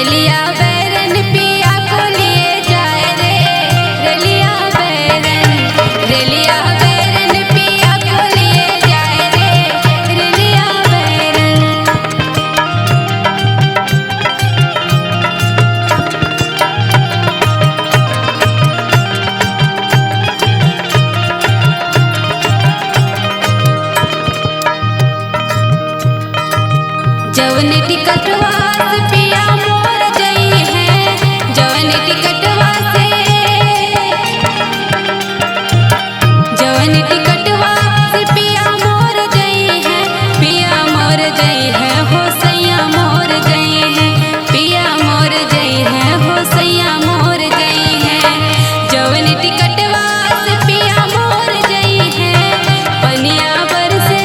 रेलिया बैरन पिया को लिए जाए रे, रेलिया बैरन, रेलिया बैरन पिया को लिए जाए रे, रेलिया बैरन। जवन टिकटवा से पिया मोर जई है, जवन टिकटवा से, जवन टिकटवा से पिया मोर जई है, पिया मोर जई है हो सैया मोर जई है, पिया मोर जई है हो सैया मोर जई है। जवन टिकटवा से पिया मोर जई है, पनिया बरसे,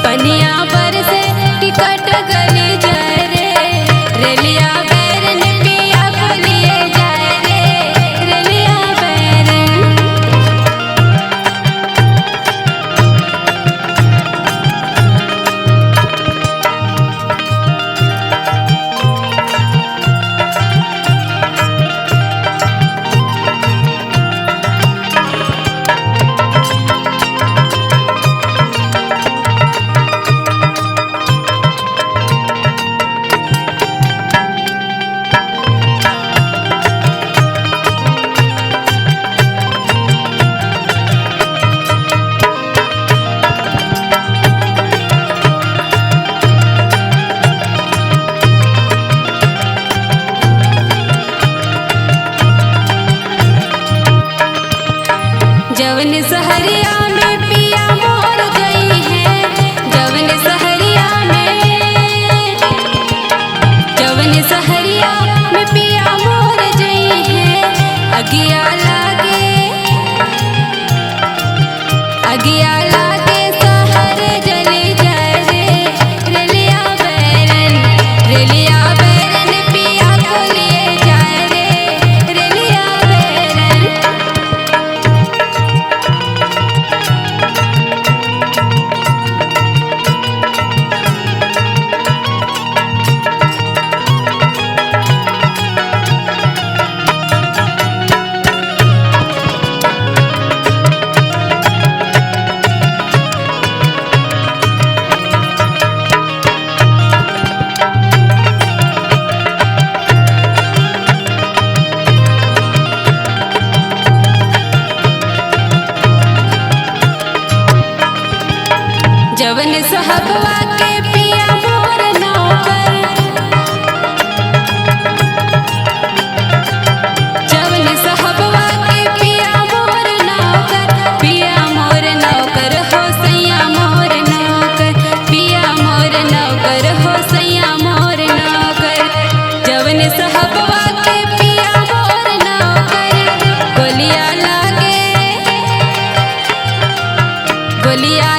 पनिया पर से टिकट गली जाए रे, रेलिया बैरन पिया को लिए जाए रे, रेलिया बैरन। जवन सहरिया में पिया मोर गई है, जवन सहरिया में, जवन सहरिया में पिया मोर गई है, अगिया लागे, अगिया लागे सहर जली जाए रे, रेलिया बैरन, रेलिया बैरन पिया को लिए जाए रे, रेलिया बैरन। जवन सहबवा के पिया मोर नौकर, जवन सहबवा के पिया मोर नौकर, पिया मोर नौकर हो सैया मोर नौकर, पिया मोर नौकर हो सैया मोर नौकर। जवन सहबवा के पिया मोर नौकर, गोलिया लागे, गोलिया